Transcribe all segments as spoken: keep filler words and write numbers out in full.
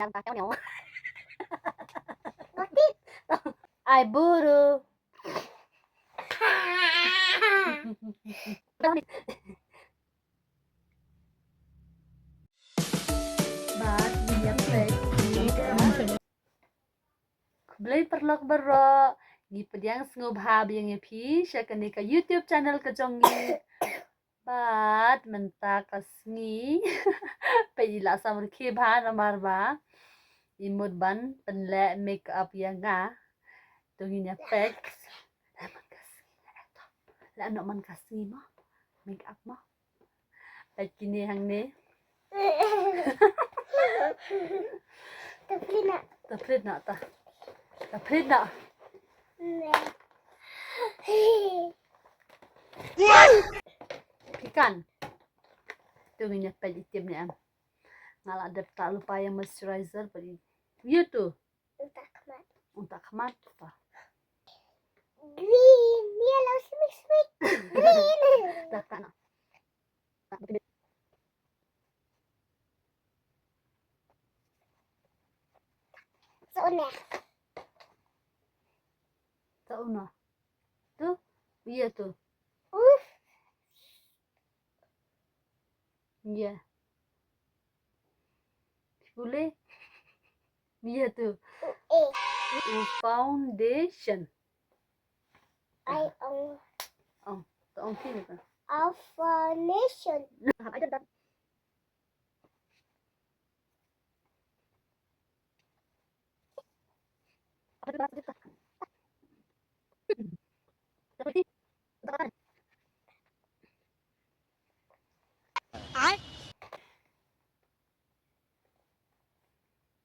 Ai buru. Bad ngi ïa peit. Khublei paralok baroh, ngi pdiang sngewbha ba ïa ngi phi sha kane ka YouTube channel ka jong ngi. Bad mynta ka sngi peit i la sam rkhie bha namar ba i mut ban pynleh make up ïa nga. To ngin ïa peit. La man ka sngi la, to la noh man ka sngi mo. Make up mo. Peit kine hangne. Ta plit na. Ta plit na ta. Ta plit na. Phi kan. To ngin ïa peit i tip ne em. Nga la dep ta lypa ïa moisturizer peit. Ïa to. Unta khmat. Unta khmat ta. Green, yellow, smick, smick. Green. Ta ta na. Sa una. Sa una. Tu? Ïa tu. Uf. Ïa. Pule. Ïa tu. Eh. U foundation. Ai ong. Ong. To ong phi ne ta. A foundation. Hap ai ta.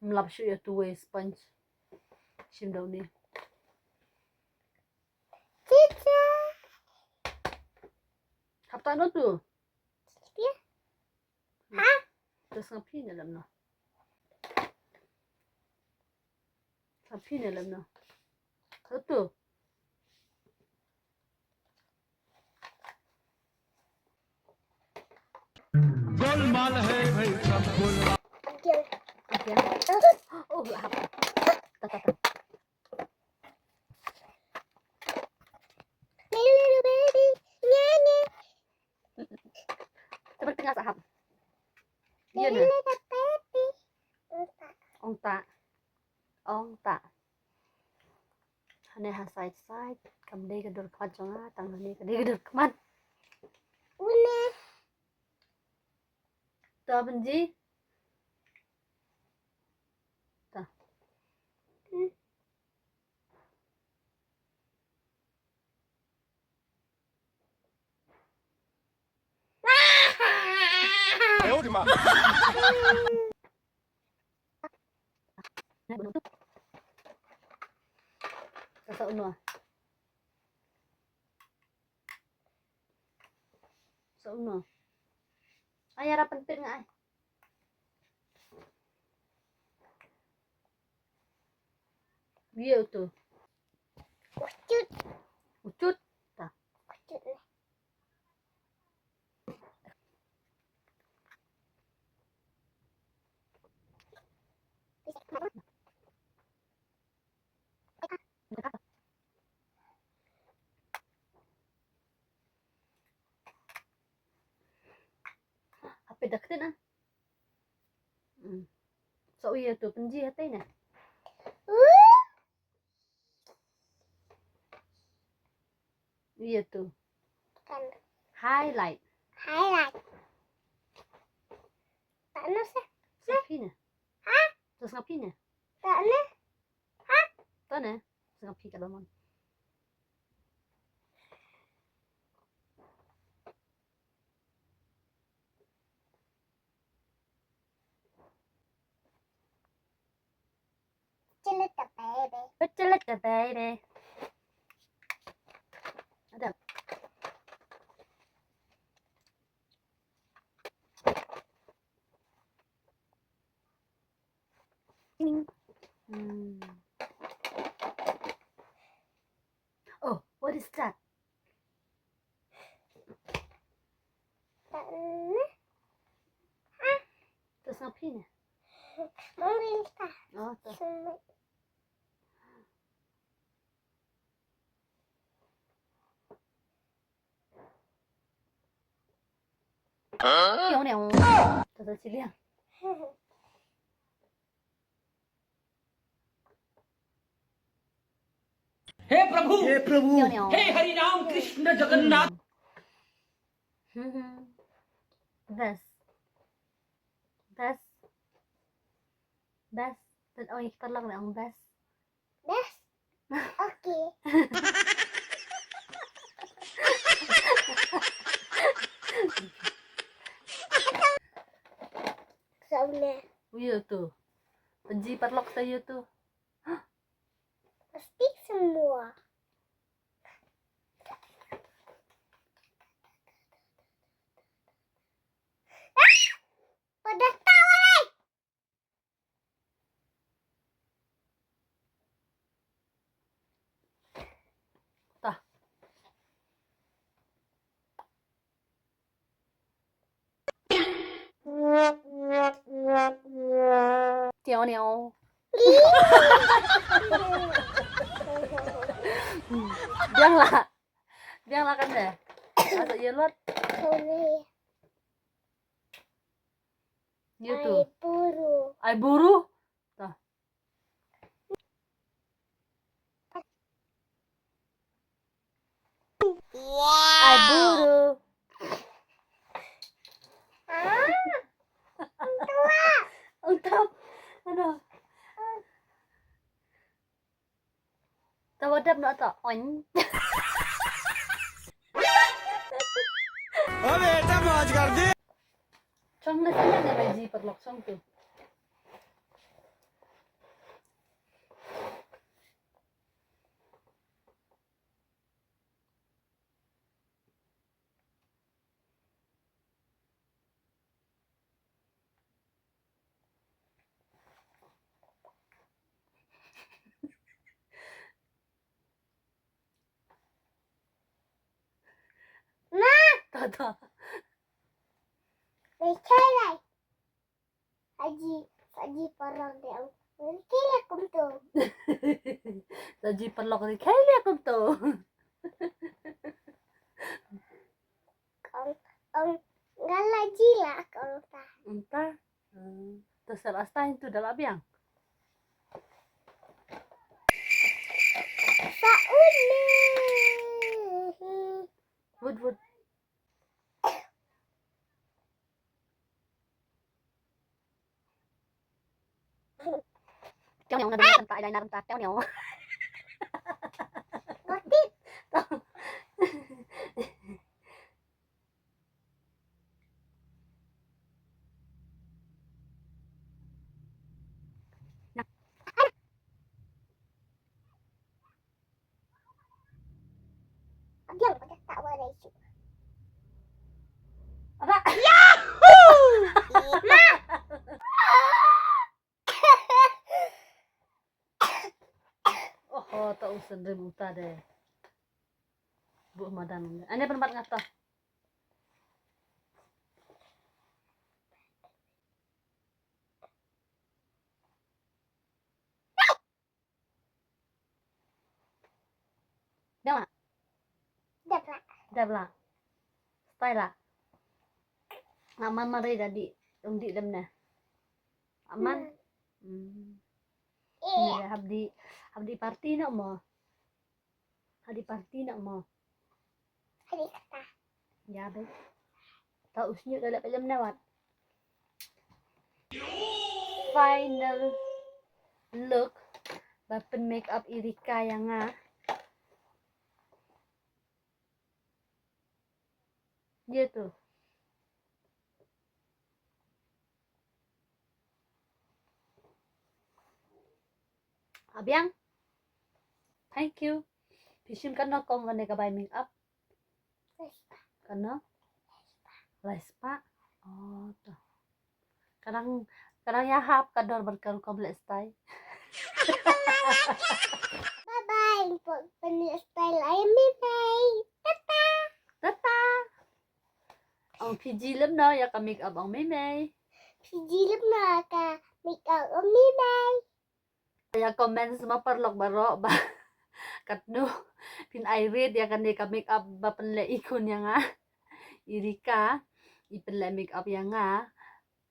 Mlap shu ïa tu wei sponge. Shim daw ni. Teacher. Hap ta no tu. Teacher. Ha? Terus ngapain dalam no? Ngapain dalam no? Satu. Golmaal hai bhai, sab golmaal. Again. Again. Oh, hap. Ta, ta, ta. Hey, little baby. Nya, nya. Tebak tengah saham. Ïa ne. Ong ta. Ong ta. Hane ha side side. Kam dei ka dur khmat jong nga, tang hane ka dei ka dur khmat. Une. Ta benji. Ta. Hmm. Sa uno. Sa uno. Ai, ara pynpit nga ai. Ïa uto. Ucut. Ucut. Ta. Ucut ne. Hape dakte na. Hmm. So ïa tu pynji hatei na. Ïa tu. Kan. Highlight. Highlight. Tak na sa. Sa phi na. Ha? Sa sa phi na. Tak na. Ha? Tak na. Sa phi ka lamon. Chilita baby. Chilita baby. Ada. Hmm. Oh, what is that? Terus ngapain ya? Mama, minta. Oh, to. Semua. Tiaw niaw. To, to, chiliang. हे प्रभु, हे प्रभु। हे हरि राम कृष्ण जगन्नाथ। Hmm. Hmm, hmm. Best. Best. Best. Pynong ïa ki paralok, ong best. Best. Okay. Sa une. Ïa tu. Pynji paralok sa ïa tu. Plastik semua. Ah! Pada tawa dai. Tah. Tiaw niaw. Biang lah. Biang lah kan deh. Masuk ye lot. Sorry. Ïa tu. Ai buru. Ai buru. Tah. Ai buru. Ah. Ong tap. Aduh. Tawa dap noh to. Oin. अबे बेटा मौज कर दी। Chong na sini na bai ji paralok chong tu. Ma! To, to. Ri khelai. Saji, saji paralok de ong. Ri khelai kumto. Saji paralok ri khelai kumto. Ong, ong, nga la jila ong ta. Ong ta? Hmm. To sa la stai tu da la biang. Sa une. Wut, wut. Tiaw niaw, na dum na ta, ai dai na dum ta, tiaw niaw. Got it. Na. Abiang pada tak warai su. Apa? Yahoo! Ma! Oh, oh, ta usen rim uta de. Bu madan. Ane pen bat ngata. Dep lah. Dep lah. Dep lah. Stai lah. Nga man mari da di, um di dem ne. Aman. Hmm. Hmm. Iya. Ni hab di, hab di party nak mo. Hadi party nak mo. Hadi kata. Ya be. Ta usnyu da lep lem nawat. Final look. Ba pen make up Erika ïa nga. Ïa tu. Abiang. Thank you. Phi shim kano kong kane ka bai make up? Kano? Lai spah. Oh, to. Kadang, kadang ïa hap ka dor bad ka rukom leh stai. Bye bye. Pok pen leh stai lai mi bai. Tata. Tata. Ong Fiji lem no ïa ka make up ong mei mei. Fiji lem no ka Make up ong mi mei. Ïa comment sma paralok baroh ba katno phin ai rate ïa kane ka make up ba pynleh i khun ïa nga. I Rika i pynleh make up ïa nga.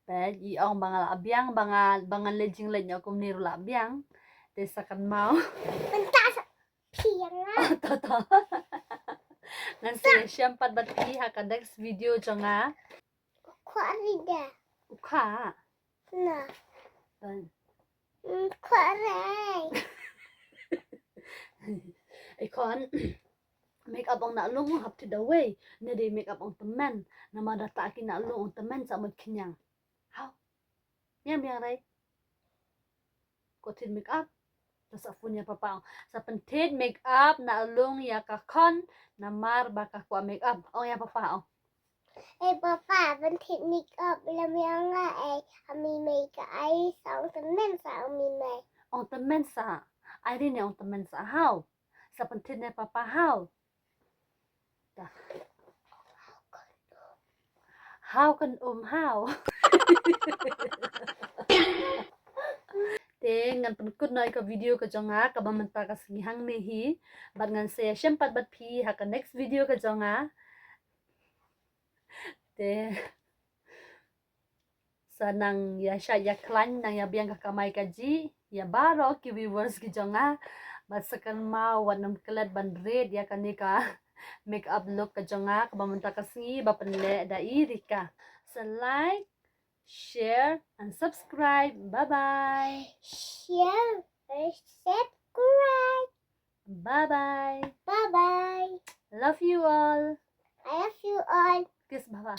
Peit i ong ba nga lah biang, ba nga, ba ngan leh jingleh ñiah kumne ruh lah biang. Te sa kan mau. Mynta sa phi ïa nga. Oh, to to. Ngan sa ïashem pat bad phi ha ka next video jong nga. Kwah ri da. U kha. Na. Ban. Mm, kwah ri. I khon. Make up ong na lung hap ti da wei. Ne dei make up ong tymmen. Namar da ta ki na lung ong tymmen sa mut khñiang. Hau. Ñiam biang rai. Ko thied make up. To sa phone ïa papa ong. Sa pynthied make up na lung ïa ka khon namar ba ka kwah make up. Ong ïa papa ong. Eh papa, pynthied make up lam ïa nga eh. Ami mei ka ai sa ong tymmen sa ami mei. Ong tymmen sa. Ai ri ne ong tymmen sa hau. Sa pynthied ne papa hau. Hau kan um hau. Te ngan pynkut noh ïa ka video ka jong nga kaba mynta ka sngi hangne hi. Bad ngan sa ïashem pat bad phi ha ka next video ka jong nga. Te sa nang ïa shah ïa khlaiñ nang ïa biang ka kamai kajih ïa baroh ki viewers ki jong nga. Bad sa kan mau wat nym klet ban rate ïa kane ka make up look ka jong nga kaba mynta ka sngi ba pynleh da i Rika. Sa like, share and subscribe. Bye bye. Share and subscribe. Bye bye. Bye bye. Love you all. I love you all. Kiss baba.